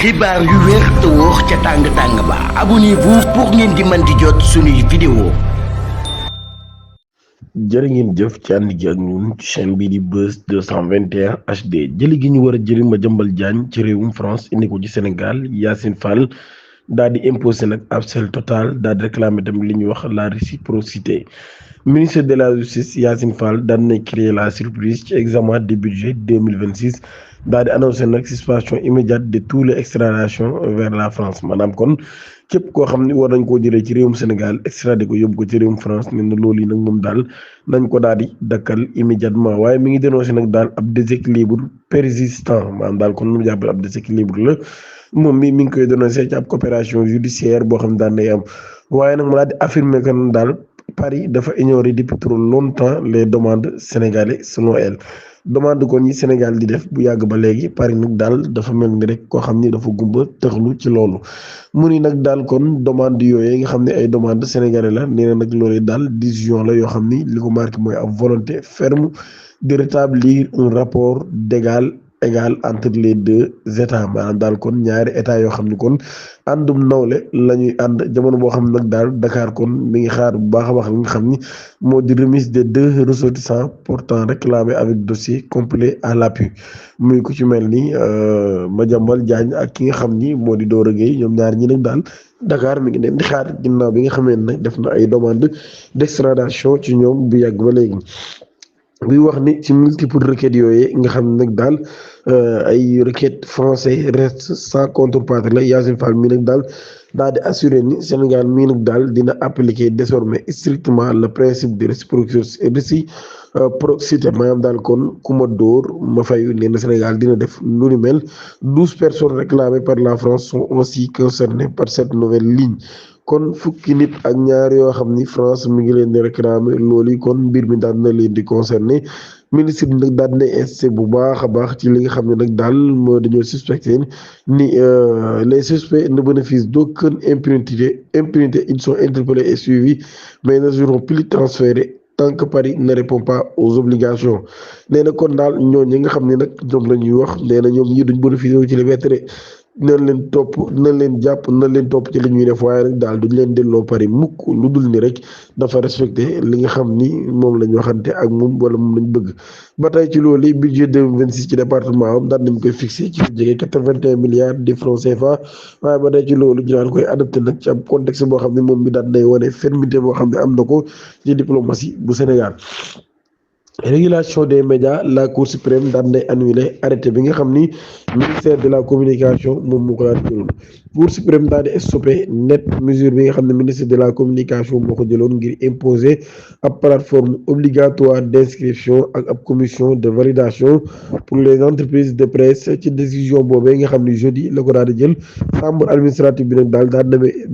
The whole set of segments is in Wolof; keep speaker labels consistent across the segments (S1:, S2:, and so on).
S1: xibaar yu wér te wóor ca tàng-tàng ba abonnez-vous pour ngeen di mën di jot suñuy vidéo.
S2: jërë ngeen jëf ci ànd gi ak ñun ci chaîne bii di Buzz 221 HD jëli gi ñu war a jëli Madiambal Diagne ci réewum France indi ko ci Sénégal Yacine Fall daal di imposé nag absel total daal di réclamer tamit li ñuy wax la réciprocité ministre de la justice Yacine Fall daan na créer la surprise ci examen du budget 2026 daal di annoncé nag suspension immédiate de tous les extradations vers la France maanaam kon képp koo xam ne war nañ koo jëlee ci réewum Sénégal extradé ko yóbbu ko ci réewum France ne na loolu yi nag moom daal nañ ko daal di dakkal immédiatement waaye mi ngi dénoncé nag daal ab déséquilibre persistant maanaam daal kon lu mu jàppale ab déséquilibre la moom mi ngi koy dénoncé ci ab coopération judiciaire boo xam ne daan day am waaye nag mu daal di affirmer que daal Paris dafa ignorer depuis trop longtemps les demandes sénégalais selon elle demande kon yi Sénégal di def bu yàgg ba léegi Paris nag daal dafa mel ni rek koo xam ni dafa gumba tëxlu ci loolu mu ni nag daal kon demande yooyu nga xam ne ay demande sénégalais la nee na nag loolu daal décision la yoo xam ni li ko marqué mooy ab volonté ferme de rétablir un rapport d'égal égal entre les deux états maanaam daal kon ñaari état yoo xam ni kon àndum nawle la ñuy ànd jamono boo xam ne nag daal Dakar kon mi ngi xaar bu baax a baax li nga xam ni moo di remise des deux ressortissants pourtant réclamés avec dossier complet à l'appui muy ku ci mel ni Madiambal Diagne ak ki nga xam ni moo di Doro Gueye ñoom ñaar ñi nag daal Dakar mi ngi leen di xaar ginnaaw bi nga xamee ne nag def na ay demande d'extradition ci ñoom bu yàgg ba léegi. buy wax ni ci multiple requêtes yooyu nga xam ne nag daal ay requêtes français reste sans contrepartie la Yacine Fall mii nag daal di assurer ni Sénégal mii nag daal dina appliquer désormais strictement le principe de réciprocité maanaam daal kon ku ma dóor ma fayu nee na Sénégal dina def lu ni mel 12 personnes réclamées par la France sont aussi concernées par cette nouvelle ligne. kon fukki nit ak ñaar yoo xam ni France mi ngi leen di réclamer loolu yi kon mbir mi daal na leen di concerné ministre bi nag daal na insisté bu baax a baax ci li nga xam ne nag daal moo dañoo suspecté ni les suspects ne bénéficient d'aucune impunité ils sont interpellés et suivis mais ne seront plus transférés tant que Paris ne répond pas aux obligations nee na kon daal ñooñu nga xam ne nag ñoom la ñuy wax nee na ñoom ñii duñ bénéficié ci liberté nañ leen topp nañ leen jàpp nañ leen topp ci li ñuy def waaye rek daal duñ leen delloo Paris mukk lu dul ni rek dafa respecté li nga xam ni moom lañ waxante ak moom wala moom lañ bëgg ba tey ci loolu budget 2026 ci département am daan nañ koy fixé ci jege 81 milliards de francs CFA waaye ba tey ci loolu ñu daan koy adopté nag ci ab contexte boo xam ne moom bi daan day wane fermeté boo xam ne am na ko ci diplomatie bu Sénégal. Régulation des médias la Cour suprême daan day annulé arrêté bi nga xam ni ministère de la communication moom moo ko daan jëloon Cour suprême daal di stoppé net mesure bi nga xam ne ministre de la communication moo ko jëloon ngir imposer ab plateforme obligatoire d'inscription ak ab commission de validation pour les entreprises de presse ci décision boobee nga xam ni jeudi la ko daal di jël chambre administrative bi nag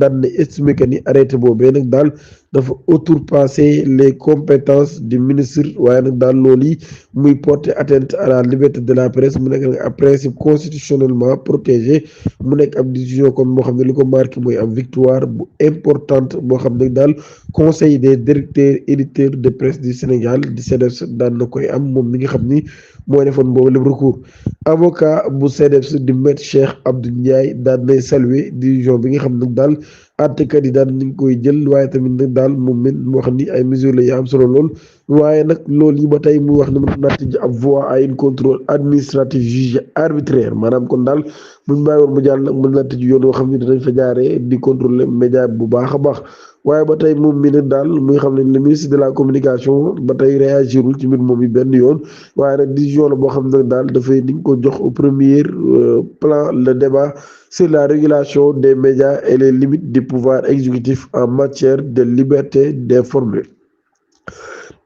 S2: daan na estimé que ni arrêté boobee nag daal dafa outrepassé les compétences du ministre waaye nag daal loolu yi muy porter atteinte à la liberté de la presse mu nekk nag ab principe constitutionnellement protégé mu nekk ab décision comme moo xam ne li ko marqué mooy ab victoire bu importante boo xam ne daal conseil des directeurs éditeurs de presse du Sénégal di CDEPS daan na koy am moom mi nga xam ni mooy defoon boobu lépp recours avocat bu CDEPS di maître Cheikh Abdou Ndiaye daan nay saluer décision bi nga xam ne daal àttekat yi daan nañ koy jël waaye tamit nag daal moom mi mu wax ni ay mesures la yu am solo lool waaye nag loolu yi ba tey mu wax ne mën naa tijji ab voie à une contrôle administratif jugé arbitraire maanaam kon daal buñ bàyyi woon mu jàll nag mën naa tijji yoon yoo xam ne dinañ fa jaaree di contrôler média bu baax a baax waaye ba tey moom mi nag daal muy xam ne le ministre de la communication ba tey réagirul ci mbir moom yi benn yoon waaye nag décision la boo xam ne daal dafay niñ ko jox au premier plan le débat sur la régulation des médias et les limites du pouvoir exécutif en matière de liberté d'informer.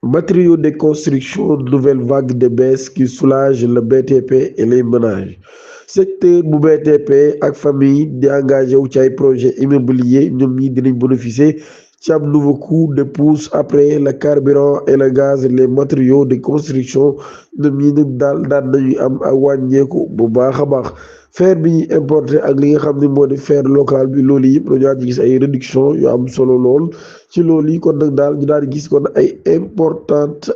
S2: Matériaux de construction, nouvelle vague de baisse qui soulage le BTP et les ménages. Secteur bu BTP ak famille di engagé wu ci ay projet immobilier ñoom ñi dinañ bénéficier ci am nouveau coup de pouce après le carburant et le gaz les matériaux de construction ñoom ñi nag daan nañuy am ak wàññeeku bu baax a baax fer bi ñuy importé ak li nga xam ne moo di fer local bi loolu yëpp dañu gis ay réduction yu am solo lool ci loolu yi kon nag daal ñu daal di gis kon ay importante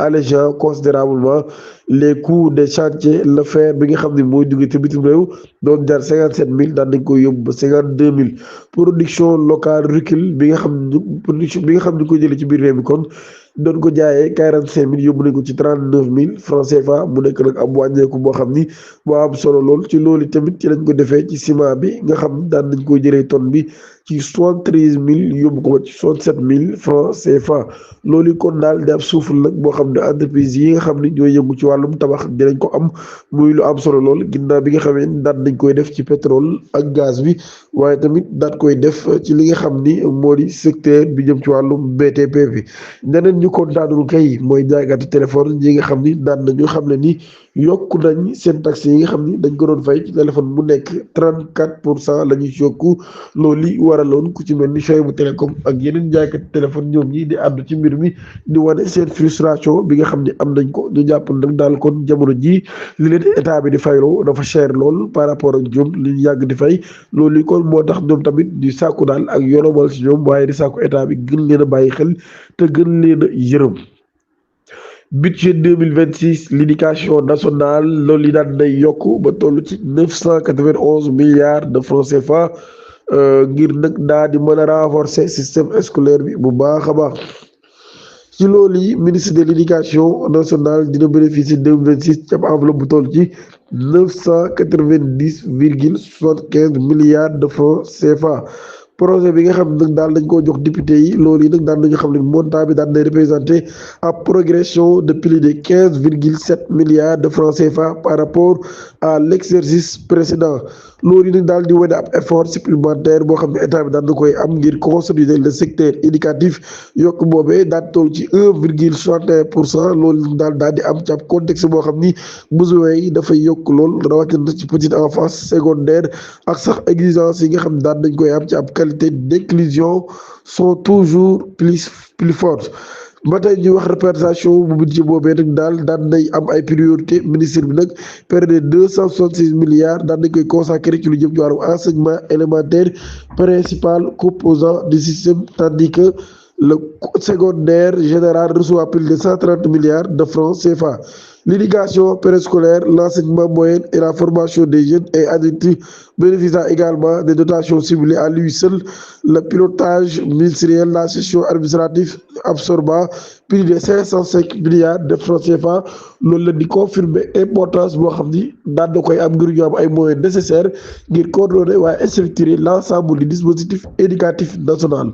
S2: allégeant considérablement les coûts des chantiers le fer bi nga xam ne mooy jóge ci bitim réew doon jar 57 000 daan nañ koy yóbbu ba 52 000 production locale recul bi nga xam ne production bi nga xam ne ko jëlee ci biir réew mi kon doon ko jaayee 45 000 yóbbu nañ ko ci 39 000 francs CFA mu nekk nag am wàññeeku boo xam ni moo am solo lool ci loolu tamit ci lañ ko defee ci ciment bi nga xam daan nañ koy jëlee tonne bi ci 73 000 yóbbu ko ba ci 67 000 francs CFA loolu kon daal di ab suuf nag boo xam ne entreprise yi nga xam ne ñooy yëngu ci wàllum tabax dinañ ko am muy lu am solo lool ginnaaw bi nga xamee daan nañ koy def ci pétrole ak gaz bi waaye tamit daan koy def ci li nga xam ni moo di secteur bi jëm ci wàllum BTP bi ñeneen ñu kontaanul kay mooy jaaykati téléphone yi nga xam ni daan nañu xam ne ni yokku nañ seen taxe yi nga xam ni dañ ko doon fay ci téléphone mu nekk 34% la ñuy yokku loolu li waraloon ku ci mel ni Soy bu télécom ak yeneen jaaykati téléphone ñoom ñi di àddu ci mbir mi di wane seen frustration bi nga xam ne am nañ ko ñu jàpp nag daal kon jamono ji li leen état bi di fayloo dafa cher lool par rapport ak ñoom li ñu yàgg di fay loolu li kon moo tax ñoom tamit di sàkku daal ak yolomal ci ñoom waaye di sàkku état bi gën leen a bàyyi xel te gën leen a yërëm. Budget 2026 l'éducation nationale loolu yi daan day yokk ba toll ci 991 milliards de francs CFA ngir nag daa di mën a renforcer système scolaire bi bu baax a baax ci loolu yi ministre de l'éducation nationale dina bénéficier 2026 ci ab enveloppe bu toll ci 990,75 milliards de francs CFA projet bi nga xam ne nag daal dañ koo jox député yi loolu yi nag daan nañu xam ne montant bi daan day représenté ab progression de plus de 15,7 milliards de francs CFA par rapport à l'exercice précédent loolu yi nag daal di wane ab effort supplémentaire boo xam ne état bi daan na koy am ngir consolider le secteur éducatif yokk boobee daan toll ci 1,61% loolu daal di am ci ab contexte boo xam ni besoins yi dafay yokk lool rawatina ci petite enfance secondaire ak sax exigence yi nga xam ne daan nañ koy am ci ab qualité d'inclusion sont toujours plus fortes ba tey ñuy wax répartition bu budget boobee nag daal daan nay am ay priorité ministre bi nag près de 266 milliards daan nañ koy consacré ci lu jëm ci wàllum enseignement élémentaire principal composant du système tandis que le secondaire général reçoit plus de 130 milliards de francs CFA. L'éducation préscolaire, l'enseignement moyen et la formation des jeunes et adultes bénéficient également des dotations ciblées à lui seul. Le pilotage ministériel, la session administrative absorbant plus de 505 milliards de francs CFA loolu la di confirmer importance boo xam ni daan na koy am ngir ñu am ay moyens nécessaires ngir coordonner waaye structurer l'ensemble du dispositif éducatif national.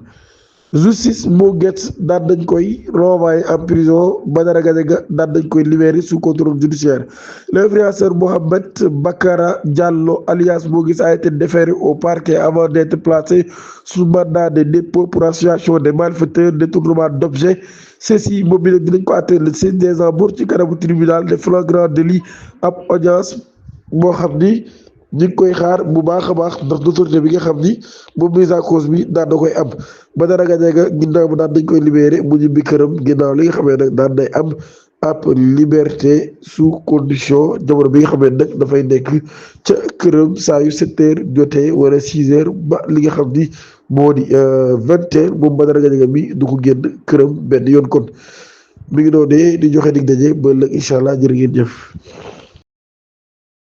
S2: Justice Mo Gates daan nañ koy renvoyer en prison Badara Gadiaga daan nañ koy libérer sous contrôle judiciaire. L'influenceur Mohamed Bakara Diallo alias Mo Gates a été déféré au parquet avant d'être placé sous mandat de dépôt pour association des malfaiteurs détournement d'objets ceci moom bi nag dinañ ko àtte le 16 décembre ci kanamu tribunal de flagrant délit ab audience boo xam ni ñu ngi koy xaar bu baax a baax ndax autorité bi nga xam ni moom mise en cause bi daan na koy am Badara Gadiaga ginnaaw bu daan dañ koy libéré mu ñibbi këram ginnaaw li nga xamee nag daan day am ab liberté sous condition jamono bi nga xamee nag dafay nekk ca këram saa yu 7 heures jotee wala 6 heures ba li nga xam ni moo di 20 heures moom Badara Gadiaga mi du ko génn këram benn yoon kon mi ngi doon di joxe dig daje ba ëllëg incha allah jërë ngeen jëf.